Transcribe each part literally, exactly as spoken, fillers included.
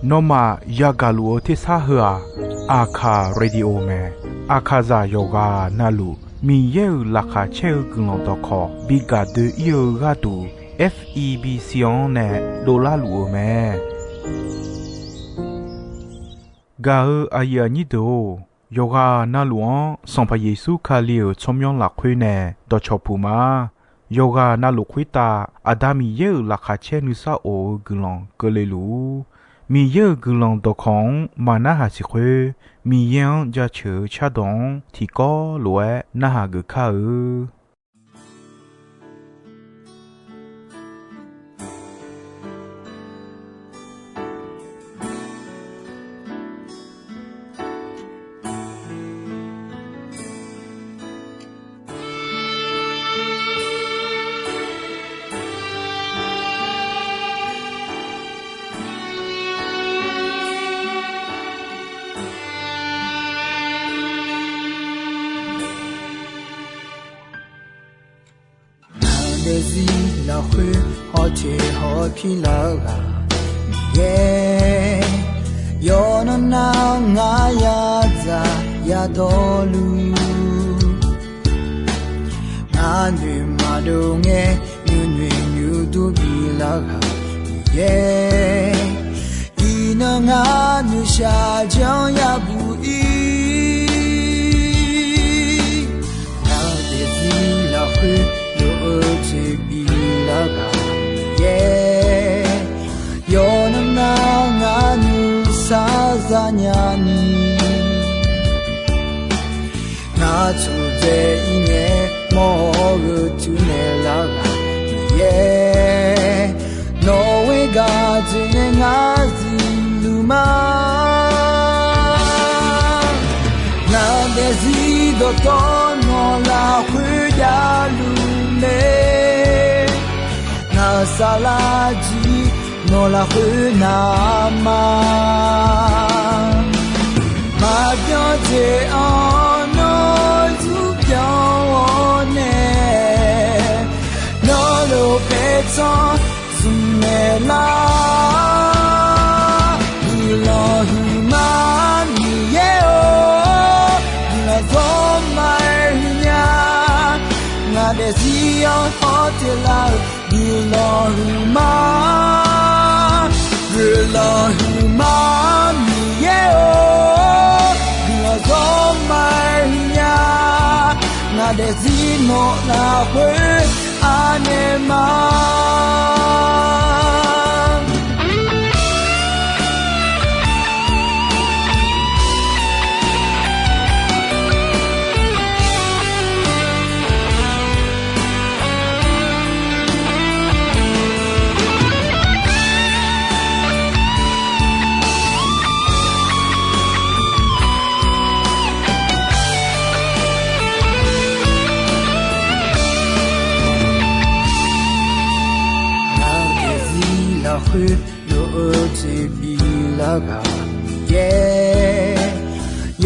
Nawmaf yagaq luf-eu tersar heu-aq, Aqkaq Radio mae. Aqkaqzaq yawqghaq navluf Miqyaer-euq laqkhaq caer-eu guiqlanq dawqkawq bi gaq doe-ir-eu gharduq, F E B C-anr nae dovlar luf-eu mae. Gaq-eu aqyuif aqnyir deuq-or, yawqghaq navluf-anr Sanqpaq Yeqsur Kali-euq tsawrmyanr lafkhoer nae dawqcawq puq ma. Yawqghaq navluf khoertav Aqda Miqyaer-euq laqkhaq caer nuisar of-eu guiqlanq keuvle luf-ur. Miqyaer-euq guiqlanq dawqkawq-anr maqnarhaq siq khoer, Miqyaer-anr jaceuq-eu cardawq-anr tiqkawv lof-aer narhaq geuf kar-eu. Ngaq daefzir lafkhoer hawteq hawpir lar-eu ghaq Miqyaer, yawqnan nar ngar yadzaq yadawrluf, ngar noeq maqdov ngae nuinoeq nuidur bilar ghaq Miqyaer, iqnan ngar noeqshaq janr yabuq ir. Ngaq daefzir lafkhoer lof-eu jeq bilar ghaq Miqyaer, yawqnan nar ngar nuisar zanya ni, ngar tsurdzae ir ngae mawr-eu tuinaeq lar ghaq Miqyaer, nawq ghoer gaq jeq nae ngar zifluf ma. Ngaq daefzir dawqtawvluf nawq lafkhoer javluf mae, ngaq saflar jir nawq lafkhoer navma, maqbyan jeq-anr nawr zmq byan-awr nae, nawr lof paertsanr zmq naeq lar. Guiqlanq huiqma Miqyaer-or, guiqlanq zawr ma-aer huiqnya. Ngaq daefzir-anr hawteq lar-euq guiqlanq huiqma, guiqlanq huiqma Miqyaer-or, guiqlanq zawr ma-aer huiqnya. Ngaq daefzir nawq lafkhoer anaeq ma. Ngaq daefzir lafkhoer lof-eu jeq bilar ghaq Miqyaer,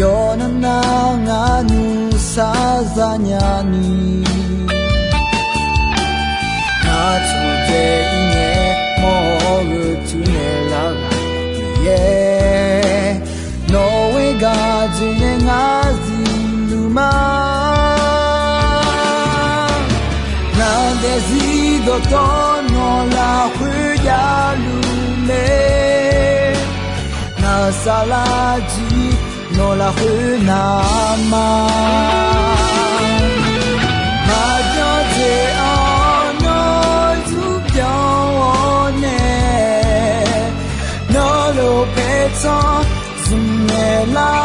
yawqnan nar ngar nuisar zanya ni, ngar tsurdzae ir ngae mawr-eu tuinaeq lar ghaq Miqyaer, nawq ghoer gaq jeq nae ngar zifluf ma. Ngaq daefzir dawqtawvluf nawq lafkhoer javluf mae, ngaq saflar jir nawq lafkhoer navma, maqbyan jeq-anr nawr zmq byan-awr nae, nawr lof paertsanr zmq naeq lar.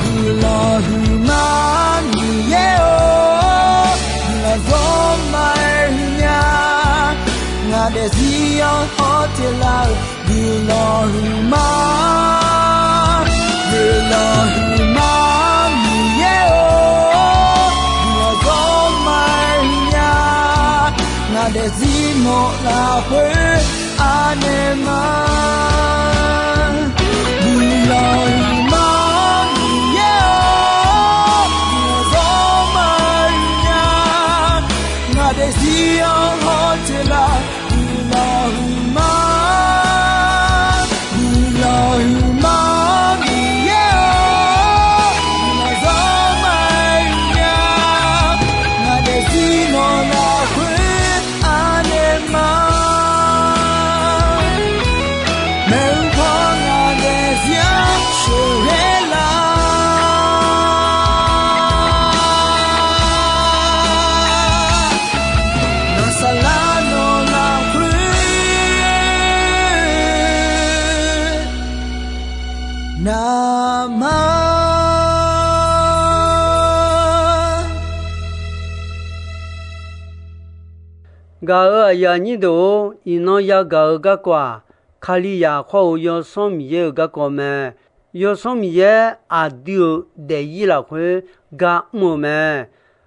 Guiqlanq huiqma Miqyaer-or, guiqlanq zawr ma-aer huiqnya. Ngaq daefzir-anr hawteq lar-euq guiqlanq huiqma, guiqlanq huiqma Miqyaer-or, guiqlanq zawr ma-aer huiqnya. Ngaq daefzir nawq lafkhoer anaeq ma. Guiqlanq huiqma Miqyaer-or, guiqlanq zawr ma-aer huiqnya. Ngaq daefzir-anr hawteq lar, guiqlanq Gaq-euq aqyuif aqnyir deuq-or, iqnan yagaq-eu garkawv-aq, Kalizaq khawr-eu Yawsanr Miqyaer-euq garkawv mae. Yawsanr Miqyaer aqdui-euq daefzir lafkhoer gar mr-eu mae.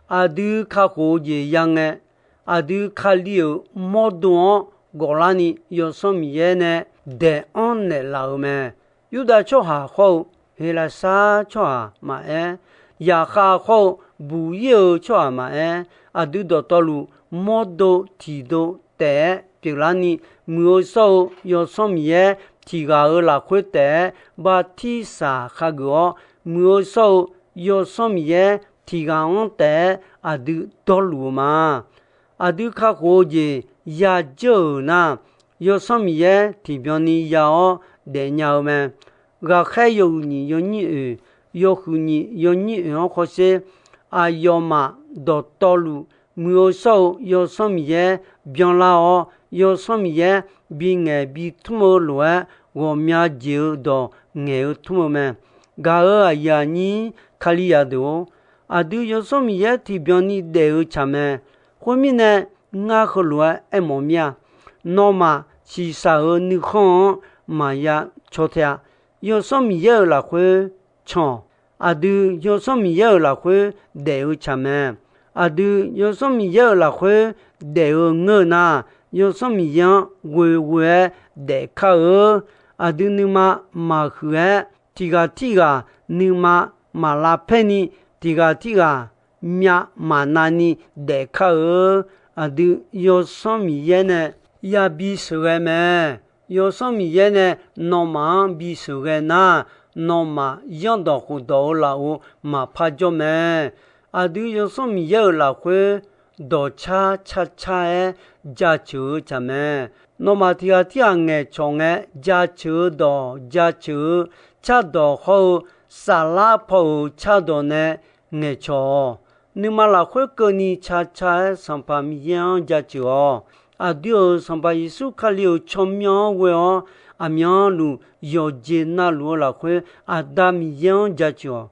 Aqdui kakhof-eu jeq ya ngae, aqdui Kali-euq mawrdo-anr gawflarni Yawsanr Miqyaer nae daeq-anr naeqlaf-euq mae. Yurdav tsawrhaq khawr-eu, Heqlaqsar tsawrhaq maqaer, zaqkhav khawr-eu, buq-ir-eu tsawrhaq maqaer, aqdui dawqtawvluf mawrdo tiqdo taef-aer pyeuflarni, muiq-eu shawr-eu Yawsanr Miqyaer tiq ghaq-euq lafkhoer taef-aer bartirsaq khageuf-awr, muiq-eu shawr-eu Yawsanr Miqyaer tiq ghaq-anr taef-aer aqdui dawrluf-eu ma. Aqdui kakhof-eu jeq yadzeur-euq nar, Yawsanr Miqyaer tiqbyan ni ya-awr daefnya-eu mae. Ghaqkhaer yawhuiq nyiq yawnyir oeq, yawhuiq nyiq yawnyir oeq-anr hawsher, aqyawfmaf dawqtawvluf muiq-eu shawr-eu Yawsanr Miqyaer byanlar-awr, Yawsanr Miqyaer bingaeq bitmr-eu lof-aer, ghawqmya jeq-eu dawq ngaeq-eu tmr-eu mae. Gaq-euq aqyuif aqnyir Kalizaq deuq-or, aqdui Yawsanr Miqyaer tiqbyan ni daef-eu tsaq mae. Khoermirnae, ngar heulof-aer aermawf mir-a. Nawmaf shiqshaq-euq nuikhanr-anr maqya caw tae-a. Yawsanr Miqyaer-euq lafkhoer can-awq. Aqdui Yawsanr Miqyaer-euq lafkhoer daef-eu tsaq mae. Aqdui Yawsanr Miqyaer-euq lafkhoer daef-eu ngeur-eu nar, Yawsanr Miqyaer-anr ghoeghoe-aer daefkar-eu. Aqdui nuima maqhuiq-aer, tiq ghaq tirghaq nuima maq lavpaer ni, tiq ghaq tirghaq myav maqnav ni daefkar-eu. Aqdui Yawsanr Miqyaer nae yabi sheuqghae mae. Yawsanr Miqyaer nae nawmaf-anr bi sheuqghae nar, nawmaf zanrdawq khofdawq-eu lafov maqpar jawr mae. Aqdui Yawsanr Miqyaer-euq lafkhoer dawqcar carcar-aer jaceuq-eu tsaq mae. Nawmaf tiq ghaq tirghaq ngaeqcawq ngae, jaceuq-eu dawq jaceuq-eu cardawq hawr-eu, saflar paw-euq cardawq nae ngaeqcawq-awq. Nuima lafkhoer keuvni cacar-aer Sanqpaq Miqyaer-anr jaceuq-awq. Aqdui-euq Sanqpaq Yeqsur Kali-euq tsawrmyanr-anr ghoe-awr, aqmyanluf yawqjeq navluf-eu lafkhoer Aqda Miqyaer-anr jaceuq-awq.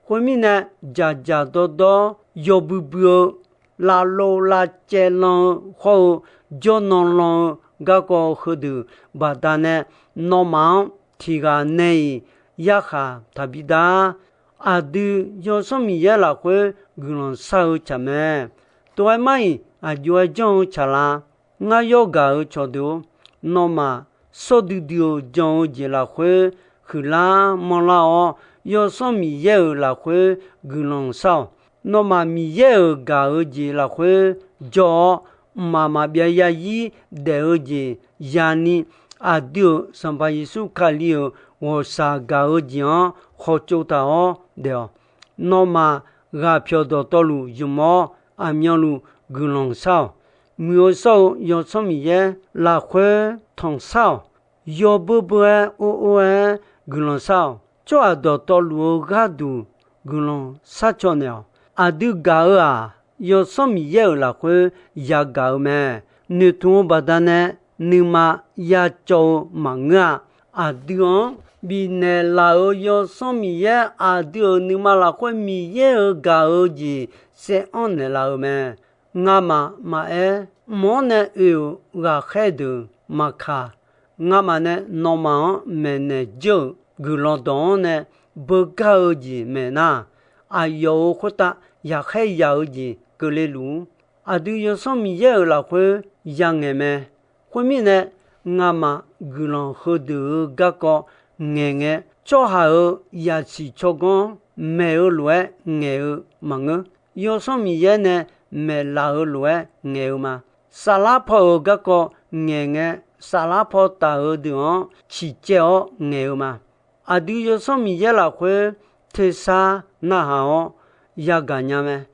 Khoermirnae, dzaqdzaq dawrdawr yawbui bui-eu, lavlov lavcaev lan-eu hawr-eu, jawrnan lan-eu garkawv heudeuq baqdanae, nawmaf-anr tiq ghaq nae-iq yarkhaq taqbi dar. Aqdui Yawsanr Miqyaer lafkhoer guiqlanq shar-eu tsaq mae. Tov-aer mar-iq aqjox-aer janr-eu tsaqlar. Ngar yawr gaq-eu cawqdeuq-or, nawmaf shawr duidui-eu jan-eu jeq lafkhoer huiqlar manrlar-awr, Yawsanr Miqyaer-euq lafkhoer guiqlanq shar-awq. Nawmaf Miqyaer-euq gaq-eu jeq lafkhoer jawr-awr, mqmaq maqbyav yarzir daef-eu jeq yani, aqdui-euq Sanqpaq Yeqsur Kali-euq ghawqshaq gaq-eu jeq-anr hawtsov taq-awr daef-awq. Nawmaf ghaqpyawq dawqtawvluf zmq-awr, aqmyanluf guiqlanq shar-awq. Muiq-eu shawr-eu Yawsanr Miqyaer lafkhoer tanqshar-awq. Yawbeur beur-aer or or-aer guiqlanq shar-awq. Tsawrhaq dawqtawvluf-eu gharduq guiqlanq sharcaw naeq-awq. Aqdui gaq-eu-aq, Yawsanr Miqyaer-euq lafkhoer yagaq-eu mae. Noeqtmq-eu baqdanae nuima yacawv-eu maqngeur-a. Aqdui-anr bifnaeq laf-euq Yawsanr Miqyaer aqdui-euq nuima lafkhoer Miqyaer-euq gaq-eu jeq saeranr naeqlaf-eu mae. Ngamaf maqaer, mq-anr nae oe-euq ghaqkhaer deuq maqkaq, ngamaf nae nawmaf-anr maeqnaeq dzeur-euq guiqlanq dawq-anr nae beugar-eu jeq maeq nar, aqyawf-euq khoertav yaqkhaer yaq-eu jeq keuvle luf-ur. Aqdui Yawsanr Miqyaer-euq lafkhoer yangaeq mae. Khoermirnae, ngamaf guiqlanq heudeuq-euq garkawv ngaeq ngae, tsawrhaq-euq yaqsiq tsawrganr maeq-eu lof-aer ngaeq-eu maqngeur. Yawsanr Miqyaer nae maeqlaf-eu lof-aer ngaeq-eu ma. Saflar paw-euq garkawv ngaeq ngae, saflar paw taf-eu deuq-anr ciqcaev-awr ngaeq-eu ma. Aqdui Yawsanr Miqyaer lafkhoer tersar narhaq-awr yagaq nya mae.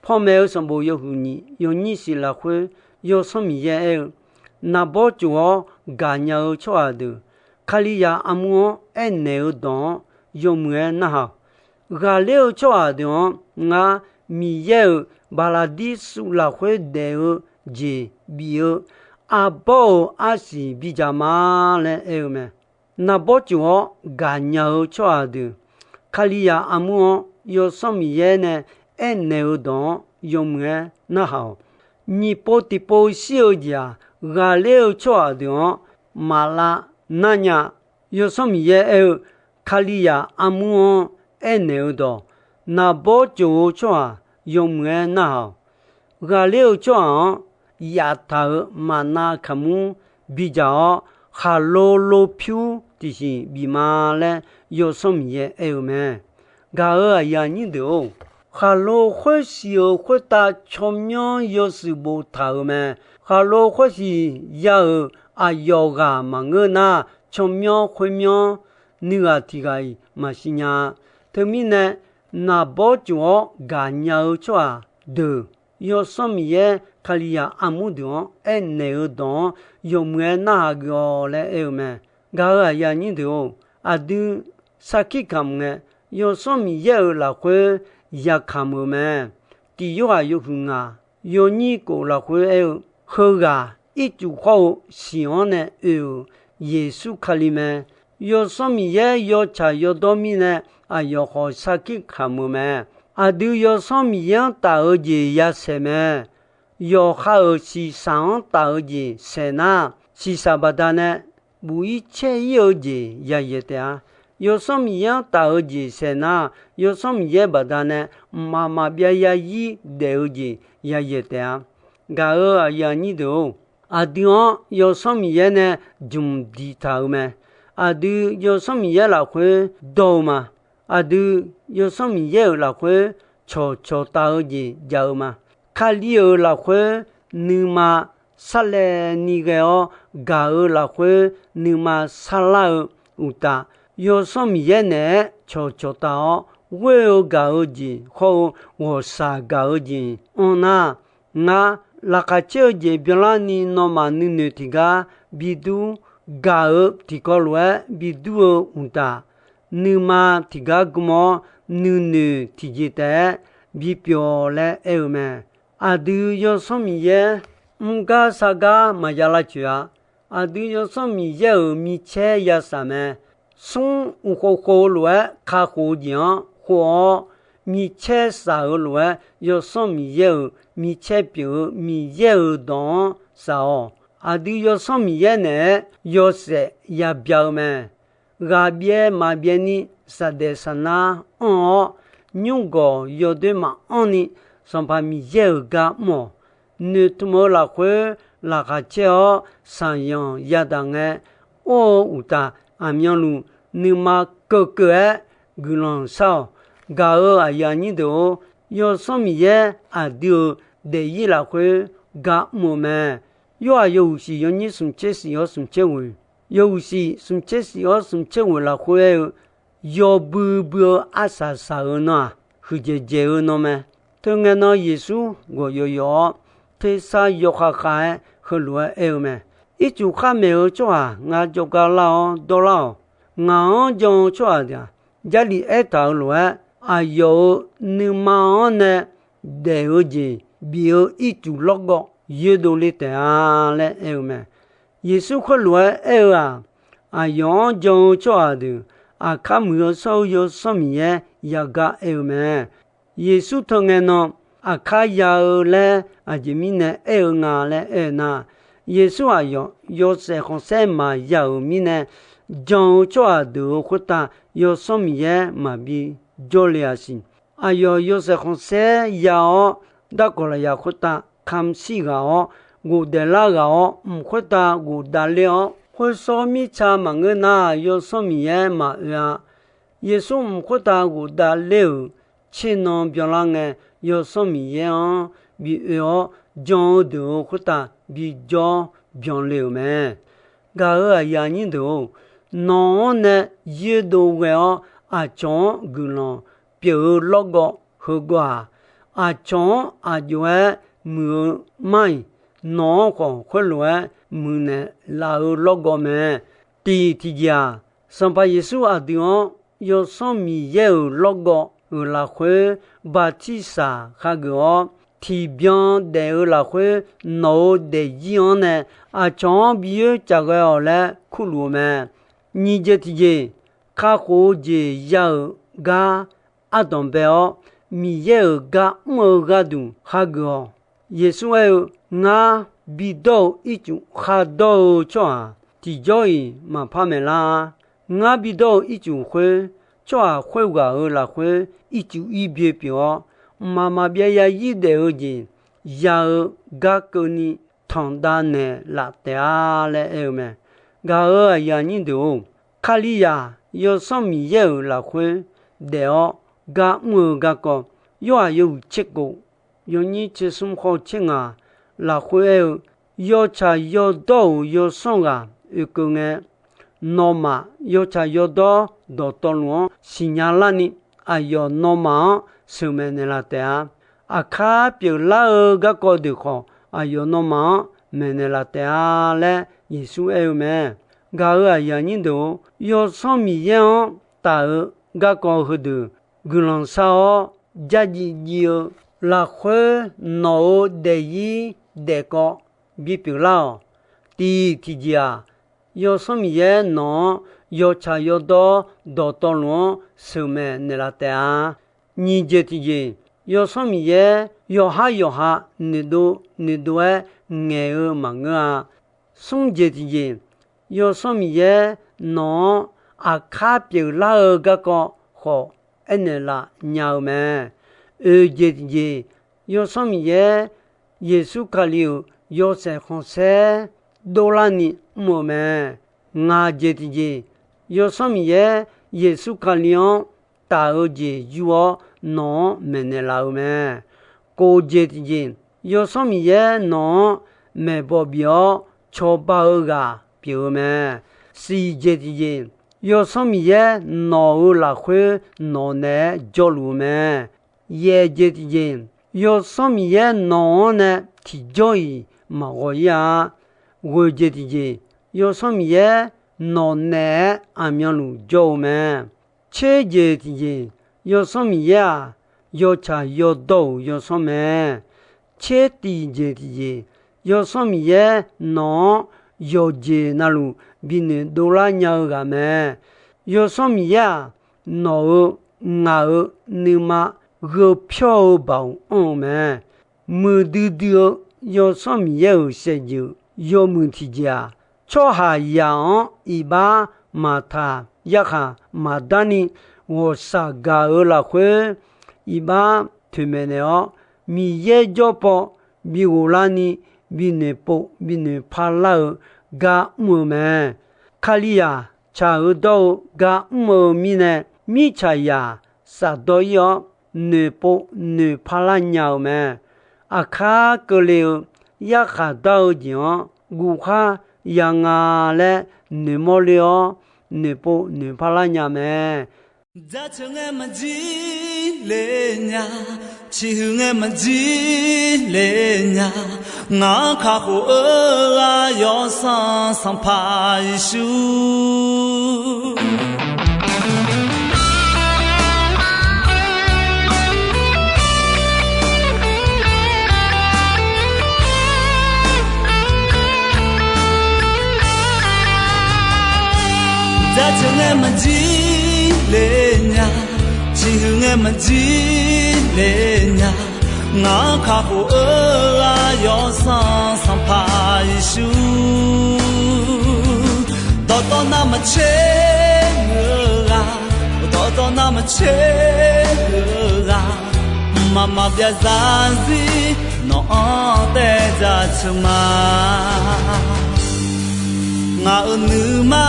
Panmaeq-eu sanqbof yawhuiq nyiq yawnyir siq lafkhoer Yawsanr Miqyaer aer-eu, Naqbawr tsof-awr gaqnya-eu tsawrhaq deuq, Kalizaq armur-anr aernaeq-eu dawq-anr yawmuiq-aer narhaq-awq. Ghaqler-eu tsawrhaq deuq-anr ngar Miqyaer-euq baqlaqdir suf lafkhoer daef-eu jeq bif-eu arbawr-euq arsiq bidzaq ma laer aer-eu mae. Naqbawr tsof-awr gaqnya-eu tsawrhaq deuq, Kalizaq armur-anr Yawsanr Miqyaer nae aernaeq-eu dawq-anr yawmuiq-aer narhaq-awq. nyiq pov tiqpov shir-eu jeq-aq, ghaqler-eu tsawrhaq deuq-anr maqlav nar nya. Yawsanr Miqyaer aer-eu, Kalizaq armur-anr aernaeq-eu dawq, naqbawr tsof-eu tsawrhaq yawmuiq-aer narhaq-awq. Ghaqler-eu tsawrhaq-anr yaftaq-euq maqnav kaqmur bidzaq-awr, khaqlo lo pyur tiqsiq bif ma laer Yawsanr Miqyaer aer-eu mae. Gaq-euq aqyuif aqnyir deuq-or, khaqlo khoersiq-euq khoertav tsawrmyanr yawshuif boftaq-euq mae. Khaqlo khoersiq ya-euq aqyawf ghaq maqngeur nar, tsawrmyanr khoermyanr nuighaq tiq ghaq-iq maqsiq nya. Teumirnae, naqbawr tsof-awr gaqnya-eu tsawrhaq deuq, Yawsanr Miqyaer Kalizaq armur deuq-anr aernaeq-eu dawq-anr yawmuiq-aer narhaq geuf-awq laer aer-eu mae. Gaq-euq aqyuif aqnyir deuq-or, aqdui sarkir kamq ngae, Yawsanr Miqyaer-euq lafkhoer yakamq-euq mae. Tiq Yorhaq yawhuiq ngaq yawnyir kof lafkhoer aer-eu, heughaq ircuf khawr-eu siq-anr nae oe-euq Yeqsur Kali mae. Yawsanr Miqyaer yawtsaq yawdawr mirnae, aqyawf khawf sarkir kamq-eu mae. Aqdui Yawsanr Miqyaer-anr taf-eu jeq yasaeq mae. Yawqha-euq shiqshaq-anr taf-eu jeq saeq nar, shiqshaq baqdanae buq-ir caer-ir-eu jeq yayaeq taef-a. Yawsanr Miqyaer-anr taf-eu jeq saeq nar, Yawsanr Miqyaer baqdanae mqmaq maqbyav yarzir daef-eu jeq yayaeq taef-a. Gaq-euq aqyuif aqnyir deuq-or, aqdui-anr Yawsanr Miqyaer nae jmq diqtaq-eu mae. Aqdui Yawsanr Miqyaer lafkhoer dawr-eu ma. Aqdui Yawsanr Miqyaer-euq lafkhoer cawqcawq taf-eu jeq jav-eu ma. Kali-euq lafkhoer nuima sarlaevni ghae-awr, gaq-euq lafkhoer nuima sarlar-eu uqtaf, Yawsanr Miqyaer naeq-aer cawqcawq taf-awr ghoer-eu gaq-eu jeq hawr-eu ghawqshaq gaq-eu jeq anr nar, ngar laqkhaq caer-eu jeq byanlarni nawmaf nuinoeq tiqgar bidur gaq-eu tiqkawv lof-aer bidur-eu uqtaf, nuima tiqgar gm-awr nuinoeq tiqjeq taef-aer bipyeuf-awq laer aer-eu mae. Aqdui Yawsanr Miqyaer mr gar sar gar maqya lavcoeq-a. Aqdui Yawsanr Miqyaer-euq micaer ya saf mae. Smr uqkhov khov-eu lof-aer kakhof-eu jeq-anr khov-awr, micaer saf-euq lof-aer Yawsanr Miqyaer-euq micaer pyeuf-eu Miqyaer-euq dawq-anr saf-awq. Aqdui Yawsanr Miqyaer naeq-aer yawshaef ya bya-eu mae. Ghaqbyaev maqbyaev ni saqdaef saqnar anr-awr, nymrgawq yawdoer maqanr ni Sanqpaq Miqyaer-euq gar mr-awq. Noeqtmq-eu lafkhoer laqkhaq caer-awr saqyanq yadaq ngae, or-eu uqtaf, aqmyanluf nuima keuvkeuv-aer guiqlanq shar-awq. Gaq-euq aqyuif aqnyir deuq-or, Yawsanr Miqyaer aqdui-euq daefzir lafkhoer gar mr-eu mae. Yorhaq yawhuiq shiq yawnyir smq tser shif-awr smq tser ghoeq, yawhuiq shiq smq tser shif-awr smq tser ghoeq lafkhoer aer-eu, yawbui bui-eu arsaq saq-eu nan-aq, huiqdzaeq dzaeq-eu nan mae. Teungae nan Yeqsur ghawq yawf yawf-awr, tersar yawkhav khav-aer heulof-aer aer-eu mae. Ircuf khar maeq-eu tsawrhaq ngar jawrgar lar-awr dawrlar-awq. Ngaq-anr jan-eu tsawrhaq deuq-aq, Jarlif aertaq-euq lof-aer, aqyawf-euq nuima-anr nae daef-eu jeq bif-eu ircuf lawrgawv yoerdov le taef-a laer aer-eu mae. Yeqsur khoerlof-aer aer-eu-aq, aqyawf-anr jan-eu tsawrhaq deuq aqkar muiq-eu shawr-eu Yawsanr Miqyaer yagar aer-eu mae. Yeqsur teungae nan aqkar ya-eu laer aqjeq mirnae aer-eu nga laer aer-eu nar, Yeqsur aqyawf yawshaef khanqsaer maqya-euq mirnae, jan-eu tsawrhaq deuq-euq khoertav Yawsanr Miqyaer maqbi jawrle-a siq. Aqyawf yawshaef khanqsaer ya-awr, darkawq lafyaq khoertav kamq shir ghaq-awr, ghofdaef lar ghaq-awr, mq khoertav ghofdav ler-awr, khoershawr mirtsa maqngeur nar, Yawsanr Miqyaer maqoe-a. Yeqsur mq khoertav ghofdav ler-euq tsernan byanlar ngae, Yawsanr Miqyaer-anr bi oe-awr, jan-eu deuq-euq khoertav bijawr byanle-euq mae. Gaq-euq aqyuif aqnyir deuq-or, nawq-anr nae yoerdov ghae-awr aqcawq-anr guiqlanq pyeuf-eu lawrgawv heugawv-aq, aqcawq-anr aq jov-aer muiq-eu mar-iq, nawq-anr khawf khoerlof-aer muiqnaeq laf-eu lawrgawv mae. Tiq tiqjeq-aq, Sanqpaq Yeqsur aqdui-anr Yawsanr Miqyaer-euq lawrgawv-euq lafkhoer bartirsaq hageuf-awr, tiqbyan daef-eu lafkhoer nawq-euq daefzir-anr nae aqcawq-anr bi oer caf ghae-awq laer kurluf-eu mae. Nyiq jeq tiqjeq, kakhof-eu jeq ya-euq gar ardanq bae-awr, Miqyaer-euq gar mr-eu gharduq hageuf-awq. Yeqsur aer-eu, Ngar bidawr-eu ircuf khardawr-eu tsawrhaq tiqjawr-iq maqpar maeqlar-a. Ngar bidawr-eu ircuf khoer, tsawrhaq khoerghaq-euq lafkhoer ircuf ir bye pyeuf-awr, mqmaq maqbyav zarzir daef-eu jeq ya-eu gar keuvni tanqdav naeqlaf taef-a laer aer-eu mae. Gaq-euq aqyuif aqnyir deuq-or, Kalizaq Yawsanr Miqyaer-euq lafkhoer daef-awr gar mr-eu garkawv, Yorhaq yawhuiq tser kof, yawnyir tser smr khawf tser ngaq lafkhoer aer-eu, yawtsaq yawdawr-euq yawsanr ghaq oekeuv ngae, nawmaf yawtsaq yawdawr dawqtawvluf-anr siqnya larni, aqyawf nawmaf-anr sheuqmaeq naeqlaf taef-a. Aqkar pyeuflar-eu garkawv deuq khawf, aqyawf nawmaf-anr maeqnaeq laf taef-a laer Yeqsur aer-eu mae. Gaq-euq aqyuif aqnyir deuq-or, Yawsanr Miqyaer-anr taf-eu garkawv heudeuq guiqlanq shar-awr, dzardziv dziv-eu lafkhoer nawq-euq daefzir daefkawv bipyeuf lar-awq. Tiq tiqjeq-aq, Yawsanr Miqyaer nawq-anr yawtsaq yawdawr dawqtawvluf-anr sheuqmaeq naeqlaf taef-a. Nyiq jeq tiqjeq, Yawsanr Miqyaer yawqhar yawqha noeqdov noeqdov-aer ngaeq-eu maqngeur-a. Smr jeq tiqjeq, Yawsanr Miqyaer nawq-anr aqkar pyeuflar-eu garkawv khawf aernaeq laf nya-eu mae. Oeq jeq tiqjeq, Yawsanr Miqyaer Yeqsur Kali-euq yawshaef khanqsaer dovlarni mr-eu mae. Ngaq jeq tiqjeq, Yawsanr Miqyaer Yeqsur Kali-anr taf-eu jeq yur-awr nawq-anr maeqnaeq laf-eu mae. Kof jeq tiqjeq, Yawsanr Miqyaer nawq-anr maeqbawq bif-awr cawba-eu ghaq pyeuf-eu mae. Siq jeq tiqjeq, Yawsanr Miqyaer nawq-euq lafkhoer nawq naeq-aer jawrluf-eu mae. Yaeq jeq tiqjeq, Yawsanr Miqyaer nawq-anr nae tiqjawr-iq maqghawq ir-a. Ghoeq jeq tiqjeq, Yawsanr Miqyaer nawq naeq-aer aqmyanluf jawr-eu mae. Tser jeq tiqjeq, Yawsanr Miqyaer-aq, yawtsaq yawdawr-euq Yawsanr mae. Tser tiqjeq tiqjeq, Yawsanr Miqyaer nawq-anr yawqjeq navluf binoeq dovlar nya-eu ghaq mae. Yawsanr Miqyaer-aq, nawq-euq ngaq-euq nuima gheu pyawr-eu baoq anr-eu mae. Muiqdui dui-eu Yawsanr Miqyaer-euq saevdzeuf yawmuiq tiqjeq-aq, tsawrhaqzaq-anr iqbax maqtaq yarkhaq maqdarni ghawqshaq gaq-euq lafkhoer iqbax toeqmaeq naeq-awr, Miqyaer jawrpaw bi ghoflarni binoeq pov binoeq parlar-eu gar mr-eu mae. Kalizaq tsaq-eu dawr-eu gar mr-eu mirnae, mirtsaqzaq shafdawr ir-awr noeqpov noeqpar lar nya-eu mae. Aqkar keuvle-eu yarkhaq dar-eu jeq-anr guvkhar ya nga laer noeqmawr ler-awr noeqpov noeqpar lar nya mae. Jaceuq ngae maqjir le nya, ciqhuiq ngae maqjir le nya, ngaq-anr kakhof-eu ghaq Yawsanr Sanqpaq Yeqsur. Jaceuq ngae maqjir le nya, ciqhuiq ngae maqjir le nya, ngaq-anr kakhof-eu ghaq Yawsanr Sanqpaq Yeqsur. Dawqtawv navmaqtser-eu ghaq, dawqtawv navmaqtser-eu ghaq, mqmaq maqbyav zarzir nawq-anr taev jaceuq ma. Ngaq-euq nuima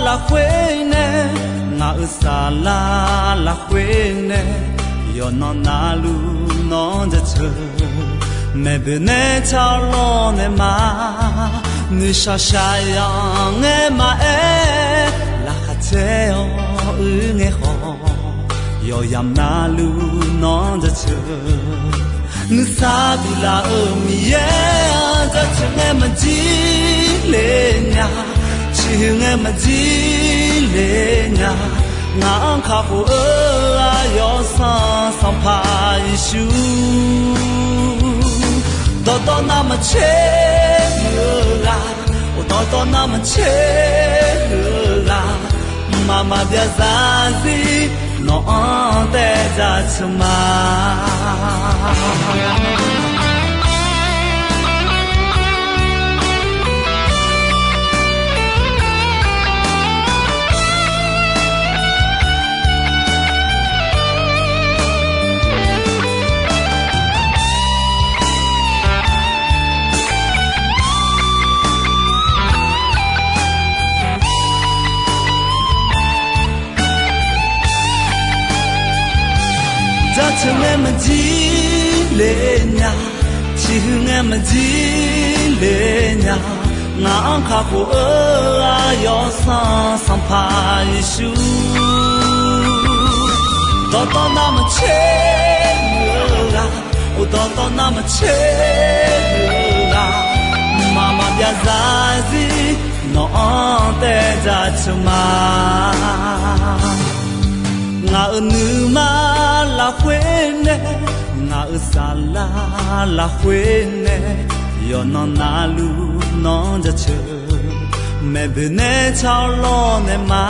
lafkhoer nae, ngaq-euq saflar lafkhoer nae, yawqnan navluf nawq-anr jaceuq. Maeqboeq nae car lawr nae ma, noeqshaq shaqyaq ngae maqaer, laqkhaq caer-awr uir ngae khawf, yawqyamq navluf nawq-anr jaceuq. Nuisar biflaf-euq Miqyaer-anr jaceuq ngae maqjir le nya, ciqhuiq ngae maqjir le nya, ngaq-anr kakhof-eu aqyawf Sanqpaq Yeqsur. Dawqtawv navmaqtser-eu ghaq, dawqtawv navmaqtser-eu ghaq, mqmaq maqbyav zarzir nawq-anr taev jaceuq ma. Ngae maqjir le nya, ciqhuiq ngae maqjir le nya, ngaq-anr kakhof-eu-aq Yawsanr Sanqpaq Yeqsur. Dawqtawv navmaqtser muiq-eu ghaq, or dawqtawv navmaqtser muiq-eu ghaq, mqmaq maqbyav zarzir nawq-anr taev dzaqteuq ma. Ngaq-euq nuima lafkhoer nae, ngaq-euq saflar lafkhoer nae, yawqnan navluf nawq-anr jaceuq. Maeqboeq nae tsar-awr lawrnaeq ma.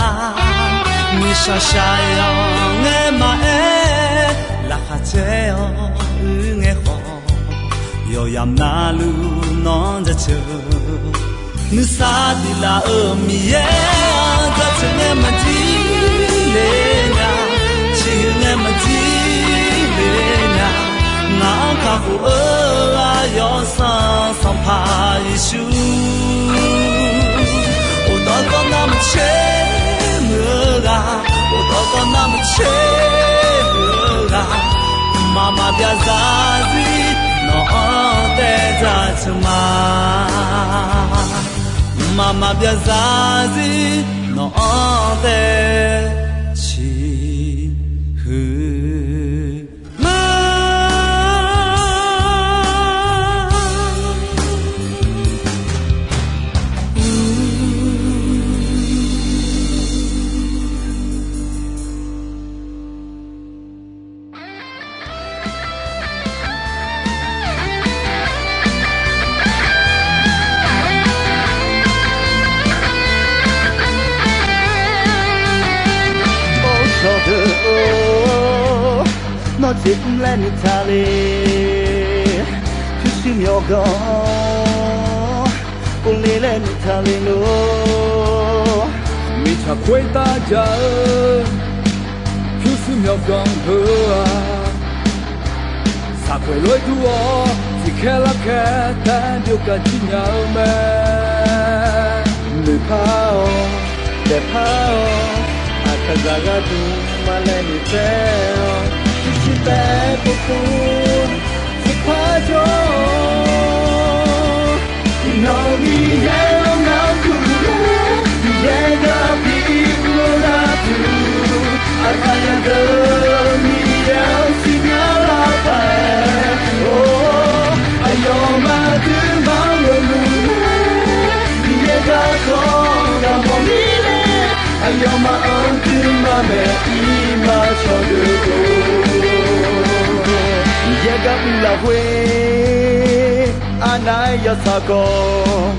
Nuishaq shaqyaq ngae maqaer, laqkhaq caer-awr uir ngae khawf, yawqyamq navluf nawq-anr jaceuq. Nuisar diqlaf-euq Miqyaer-anr jaceuq ngae maqjir le nya, ciqhuiq ngae maqjir le nya, ngaq-anr kakhof-eu-aq Yawsanr Sanqpaq Yeqsur. Or dawqtawv navmaqtser muiq-eu ghaq, or dawqtawv navmaqtser muiq-eu ghaq, mqmaq maqbyav zarzir nawq-anr taev dzaqteuq ma. Mqmaq maqbyav zarzir nawq-anr taev ciqhuiq ma. Or, sawqdeuq-or, nawr jeq mr laer noeqtaq le. Pyurshuir myawqganq-anr, uvle laer noeqtaq le lor. Mirtsaq khoertav jaq-eu pyurshuir myawqganq heu-aq, saqkhoeq lof-aer dur-awr tiqkhaer larkhaer taef-aer byov kaq jir nya-eu mae. Noeqpar-awq, daefpar-awq, aqkaqzaq gharduq maqlaeq noeqtsaev-awq. Pyurshuir taef-aer povpov tiqpar jawr-awq. Nawq-euq Miqyaer-anr ngar kuv-eu, Miqyaer gar bimr-eu gharduq, aqkaqzaq deuq Miqyaer-anr siqnya lar paq-aer, or, aqyawfmaf duimaf-anr luf-eu, Miqyaer garkawv gaq mawf mirnae, aqyawfmaf-anr duimaf maeq ir ma cawqdeuq-or. Miqyaer gar mr lafkhoer arnav-aer yawtsaq khawf,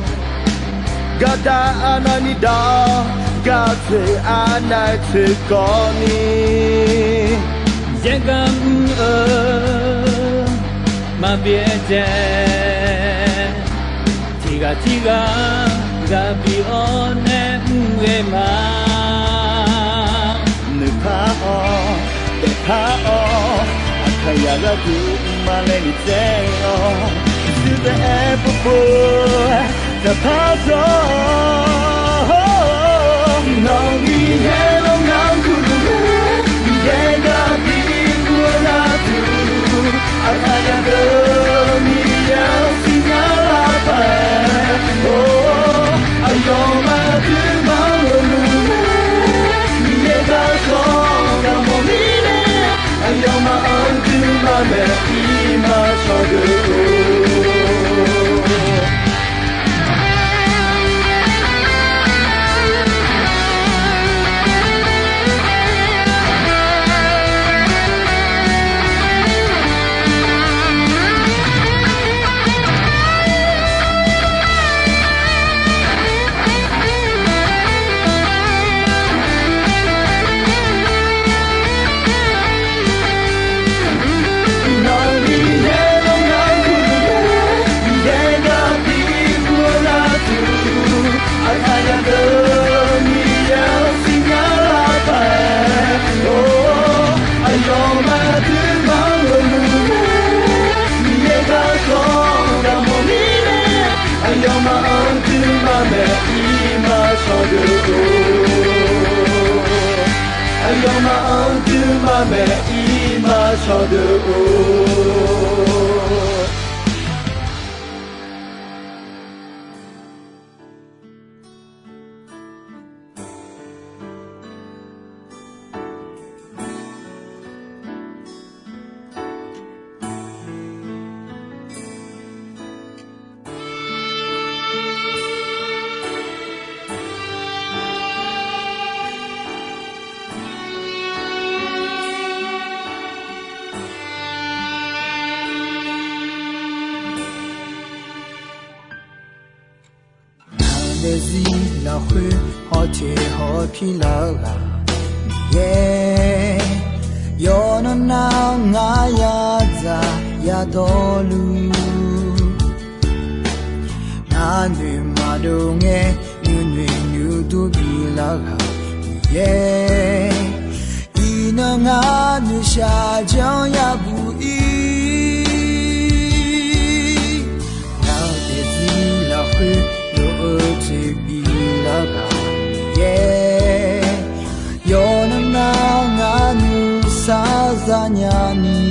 gardav arnavni dav-awr, gaq tsoeq arnav-aer tsoeq kawvni, Miqyaer gar mr-eu maqbyaer dzae. Tiqghaq tirghaq ghaq bi-awr nae mr ghae ma. Noeqpar-awq, daefpar-awq, aqkaqzaq gharduq maqlaeq noeqtsaev-awq. Pyurshuir taef-aer povpov-aer taqpar jawr-awq. Nawq-euq Miqyaer-anr ngar kuv-eu, Miqyaer gar bimr-eu gharduq, aqkaqzaq deuq Miqyaer-anr siqnya lar paq-aer, or, aqyawfmaf duimaf-anr luf-eu, Miqyaer garkawv gaq mawf mirnae, aqyawfmaf-anr duimaf maeq ir ma cawqdeuq-or. Nawq-euq Miqyaer-anr ngar kuv-eu, Miqyaer gar bimr-eu gharduq, aqkaqzaq deuq Miqyaer-anr siqnya lar paq-aer, or, aqyawfmaf duimaf-anr luf-eu, Miqyaer garkawv gaq mawf mirnae, aqyawfmaf-anr duimaf maeq ir ma cawqdeuq-or. Aqyawfmaf-anr duimaf maeq ir ma shawr deuq-or. Ngaq daefzir lafkhoer hawteq hawpir lar-eu ghaq Miqyaer, yawqnan nar-awr ngar yadzaq yadawrluf, ngar noeqmaqdov ngae nuinoeq nuidur bilar ghaq Miqyaer, iqnan ngar noeqshaq janr yabuq ir. Ngaq daefzir lafkhoer yawq-eu jeq bilar ghaq Miqyaer, yawqnan nar ngar nuisar zanya ni,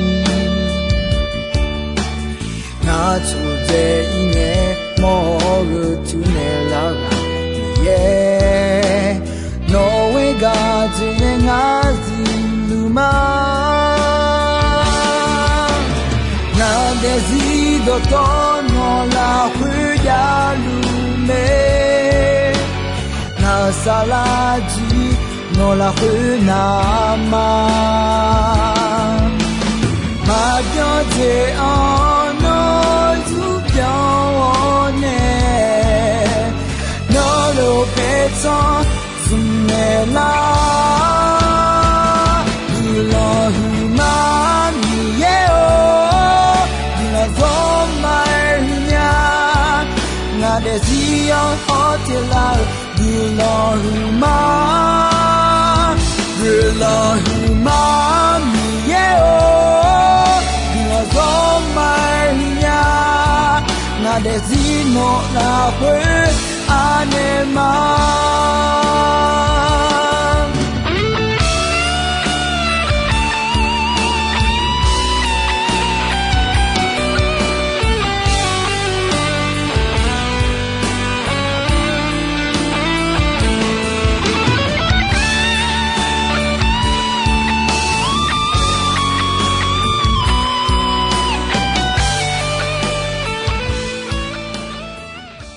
ngar tsoqdzae ir ngae mawr-eu teunaeq lar ghaq Miqyaer, nawq-eu gaq jeq nae ngar zuiqluf ma. Ngaq daefzir dawqtawv nawq lafkhoer javluf mae, ngaq saflar jir nawq lafkhoer navma, maqbyan jeq-anr nawr zurbyan-awr nae, nawr lof paertsanr zmqnaeq lar. Guiqlanq huiqma Miqyaer-or, guiqlanq zawr ma-aer huiqnya, ngaq daefzir-anr hawteq lar-euq guiqlanq huiqma. Guiqlanq huiqma Miqyaer-or, guiqlanq zawr ma-aer huiqnya, ngaq daefzir nawq lafkhoer anaeq ma.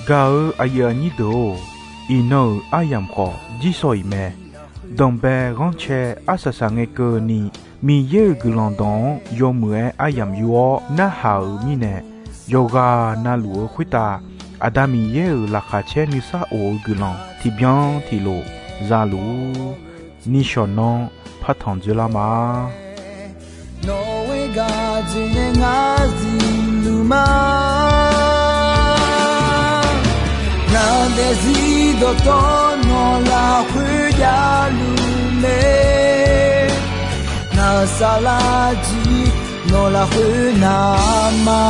Gaq-eu aqyuif aqnyir deuq-or, iqnan-euq aryamq khawf jirsawq iq mae. Danqbae ghanrcae arsaq saq ngae keuvni, Miqyaer-euq guiqlanq dawq-anr yawmuiq-aer aryamq yur-awr narhaq-euq mirnae, yawqghaq navluf-eu khoertav Aqda Miqyaer-euq laqkhaq caer nuisar of-eu guiqlanq tiqbyan tiqlof zaluf-ur. Nishawq nanr partanq dzoerlar ma. Nawq-eu gaq jeq nae ngar zuiqluf ma. Ngaq daefzir dawqtawv nawq lafkhoer javluf mae, ngaq saflar jir nawq lafkhoer navma.